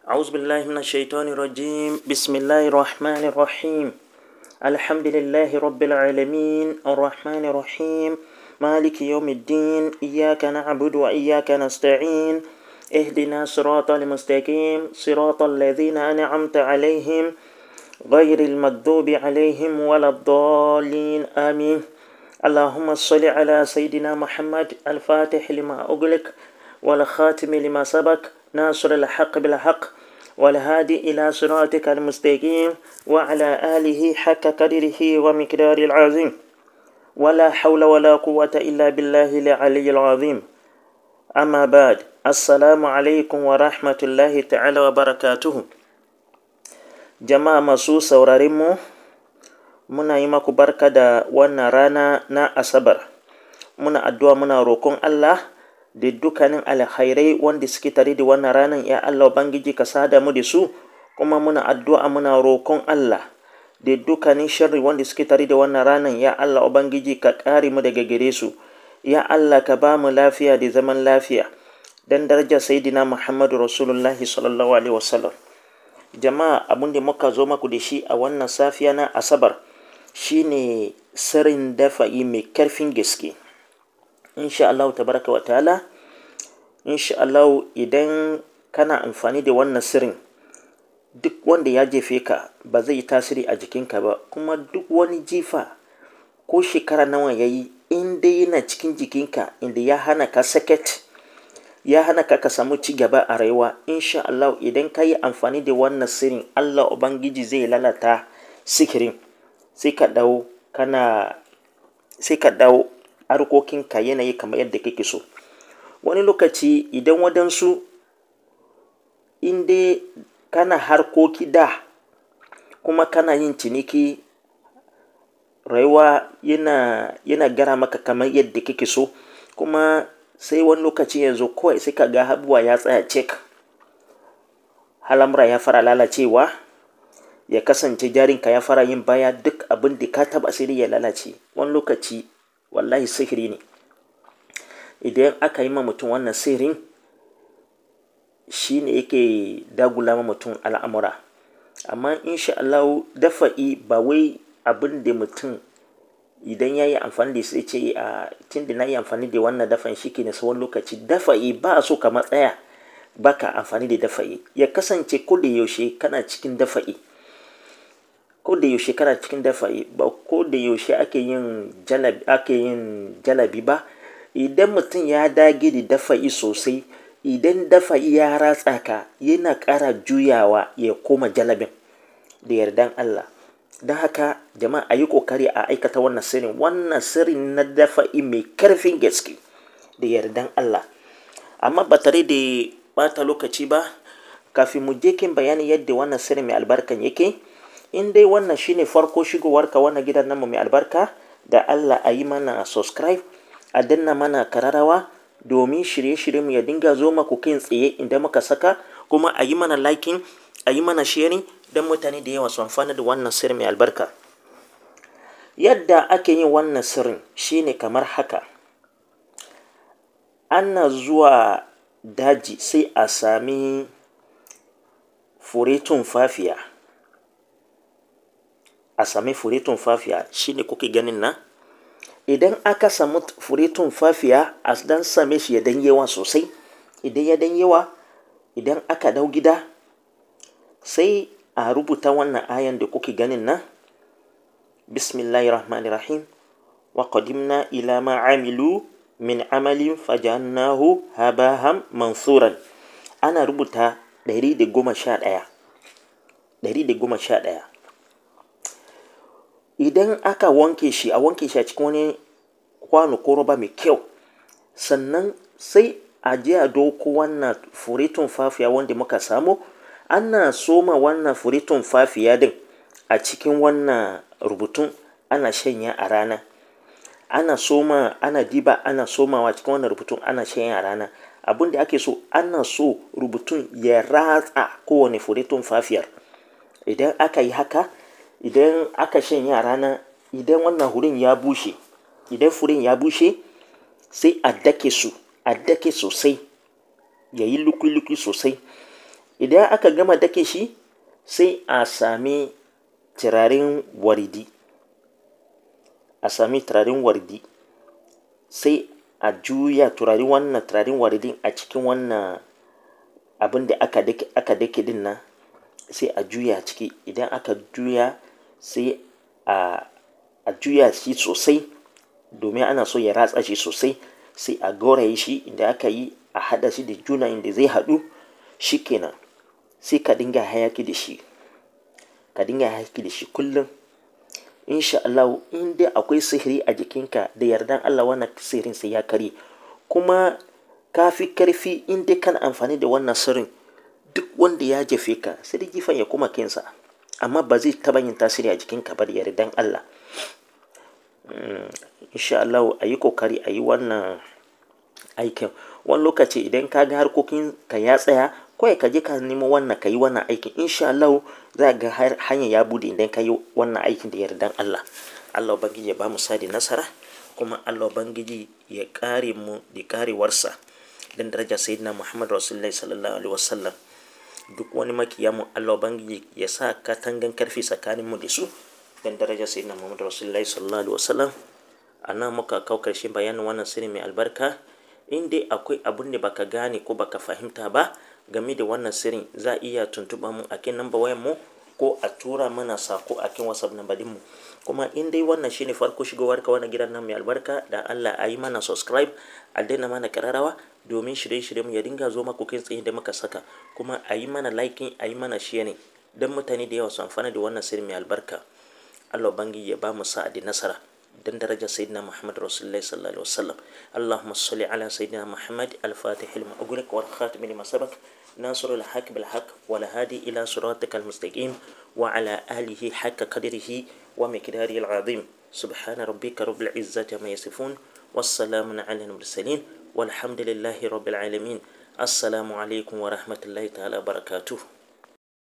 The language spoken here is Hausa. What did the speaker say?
أعوذ بالله من الشيطان الرجيم. بسم الله الرحمن الرحيم. الحمد لله رب العالمين الرحمن الرحيم مالك يوم الدين إياك نعبد وإياك نستعين اهدنا صراط المستقيم صراط الذين أنعمت عليهم غير المغضوب عليهم ولا الضالين آمين. اللهم صل على سيدنا محمد الفاتح لما أغلق والخاتم لما سبق ناصر الحق بالحق والهادي إلى صراطك المستقيم وعلى آله حق قدره ومقداره العظيم ولا حول ولا قوة إلا بالله العلي العظيم. أما بعد، السلام عليكم ورحمة الله تعالى وبركاته. Jama'a masu sauraronmu, muna yi maku barka da wannan rana na Asabar. Muna addu'a, muna roƙon Allah da dukkanin alkhairai wanda suke tare da wannan ranar, ya Allah Ubangiji ka sada mu da su, kuma muna addu'a, muna roƙon Allah da dukkanin sharri wanda suke tare da wannan ranar, ya Allah Ubangiji ka kare mu daga gare su. Ya Allah ka ba mu lafiya da zaman lafiya dan darajar Sayyidina Muhammadu Rasulullahi sallallahu alaihi wasallam. Jama'a, abin da muka zo maku da shi a wannan safiya na Asabar shine sirrin dafa'i mai karfin gaske. Insha Allah tabaraka wa ta'ala, insha Allah idan kana amfani da wannan sirrin, duk wanda ya jefe ka ba zai yi tasiri a jikinka ba, kuma duk wani jifa ko shekara nawa ya yi, in dai yana cikin jikinka, inda ya hana ka saket, ya hana ka ka samu ci gaba a rayuwa, insha Allah idan ka yi amfani da wannan sirrin, Allah Ubangiji zai lalata sihirin, sai ka dawo kana sai ka dawo harkokinka yanayi kamar yadda kake so. Wani lokaci idan waɗansu, in dai kana harkoki da kuma kana yin ciniki, rayuwa yana gara maka kamar yadda kake so, kuma sai wani lokaci yanzu kawai sai ka ga abubuwa ya tsaya cek, al'amura ya fara lalacewa, ya kasance jarinka ya fara yin baya, duk abin da ka taɓa sai dai ya lalace. Wani lokaci wallahi sihiri ne. Idan aka yi ma mutum wannan sihirin, shi ne yake dagula ma mutum al'amura. Amma insha Allah dafa'i ba wai abin da mutum idan ya yi amfani da shi ce a tun da na yi amfani da wannan dafa'in shi ke na tsawon lokaci. Dafa'i ba a so ka matsaya ba ka amfani da dafa'i. Ya kasance ko da yaushe kana cikin dafa'i. Ko da yaushe kana cikin dafa'i, ba ko da yaushe ake yin jalabi ba. Idan mutum ya dage da dafa'i sosai, idan dafa'i ya ratsa ka, yana ƙara juyawa ya koma jalabin da yardan Allah. Don haka jama'a, a yi ƙoƙari a aikata wannan sirrin. Wannan sirrin na dafa'i mai ƙarfin gaske da yardan Allah. Amma ba tare da ɓata lokaci ba, kafin mu je kin bayani yadda wannan sirrin mai albarkan yake, in dai wannan shine farko shigowarka wannan gidan namu mai albarka, da Allah a yi mana subscribe, a danna mana kararrawa domin shirye-shiryenmu ya dinga zo maku kai tsaye idan muka saka, kuma a yi mana liking, a yi mana sharing don mutane da yawa su amfana da wannan sirri mai albarka. Yadda ake yin wannan sirrin shine kamar haka. Ana zuwa daji sai a sami fure tumfafiya. A sami fure tumfafiya shine kuke ganin nan. Idan aka samu fure tumfafiya, a dan same shi ya dan yawa sosai. Idan ya dan yawa, idan aka dau gida, sai a rubuta wannan ayan da kuke ganin nan. Bismillahirrahmanirrahim. Wa qadimna ila ma amilu min amalin fajannahu habaham mansuran. Ana rubuta 111. 111. Idan aka wanke shi, a wanke shi a cikin wani kwano ko roba mai kyau, sannan sai a je a dauko wannan fure tumfafiya wanda muka samu. Ana soma wannan fure tumfafiya din a cikin wannan rubutun, ana shanya a rana. Ana soma, ana diba, ana somawa cikin wannan rubutun, ana shanya a rana. Abin da ake so, ana so rubutun ya ratsa kowane fure tumfafiyar. Idan aka yi haka, idan aka shanya a rana, idan wannan hurin ya bushe, idan furen ya bushe, sai a dake su, a dake sosai, ya yi lukui-lukui sosai. Idan aka gama dake shi, sai a sami turaren waridi. A sami turaren waridi, sai a juya turaren wannan turaren waridin a cikin wannan abin da aka dake din nan, sai a juya ciki. Idan aka juya, sai a juya shi sosai domin ana so ya ratsa shi sosai. Sai a gauraye shi. Idan aka yi, a haɗa shi da juna inda zai haɗu, shi kenan. Sai ka dinga hayaki da shi, ka dinga hayaki da shi kullum. Insha Allah, in dai akwai sihiri a jikinka, da yardan Allah wannan sihirin sai ya karye. Kuma ka fi karfi in dai kana amfani da wannan sirrin. Duk wanda ya jefe ka, sai dai jifan ya koma kansa, amma ba zai taɓa yin tasiri a jikinka ba da yardan Allah. Insha Allah, a yi kokari a yi wannan aikin. Wani lokaci idan ka ga harkokin ka ya tsaya, kawai ka je ka nemo wannan, ka yi wannan aikin. Insha Allah za ga hanya ya bude idan ka yi wannan aikin da yardan Allah. Allah Ubangiji ya ba mu sa'a da nasara, kuma Allah Ubangiji ya kare mu da karewarsa dan daraja Sayyidina Muhammad Rasulullahi sallallahu alaihi wasallam. Duk wani makiya mu, Allah Ubangiji ya sa katangan karfi tsakanin mu da su dan daraja Sayyidina Muhammad Rasulullahi sallallahu alaihi wasallam. A nan muka kawo karshen bayanin wannan sirri mai albarka. In dai akwai abun da baka gane ko baka fahimta ba game da wannan sirrin, za a iya tuntuɓa mu a kan number wayan mu ko a tura mana sako a kan WhatsApp number din mu. Kuma in dai wannan shine farko shigowar ka wannan gidan nan mai albarka, da Allah a yi mana subscribe, a danna mana kararrawa domin shirye-shirye mu ya dinga zo maku kai tsaye da muka saka. Kuma a yi mana liking, a yi mana sharing don mutane da yawa su amfana da wannan sirri mai albarka. Allah Ubangiji ya ba mu sa'a da nasara dan darajar Sayyidina Muhammad Rasulullahi sallallahu alaihi wasallam. اللهم صل على سيدنا محمد الفاتح لما أغلق والخاتم لما سبق ناصر الحق بالحق والهادي إلى صراطك المستقيم وعلى آله حق قدره ومقداره العظيم. سبحان ربك رب العزة عما يصفون والسلام على المرسلين والحمد لله رب العالمين. السلام عليكم ورحمة الله تعالى وبركاته.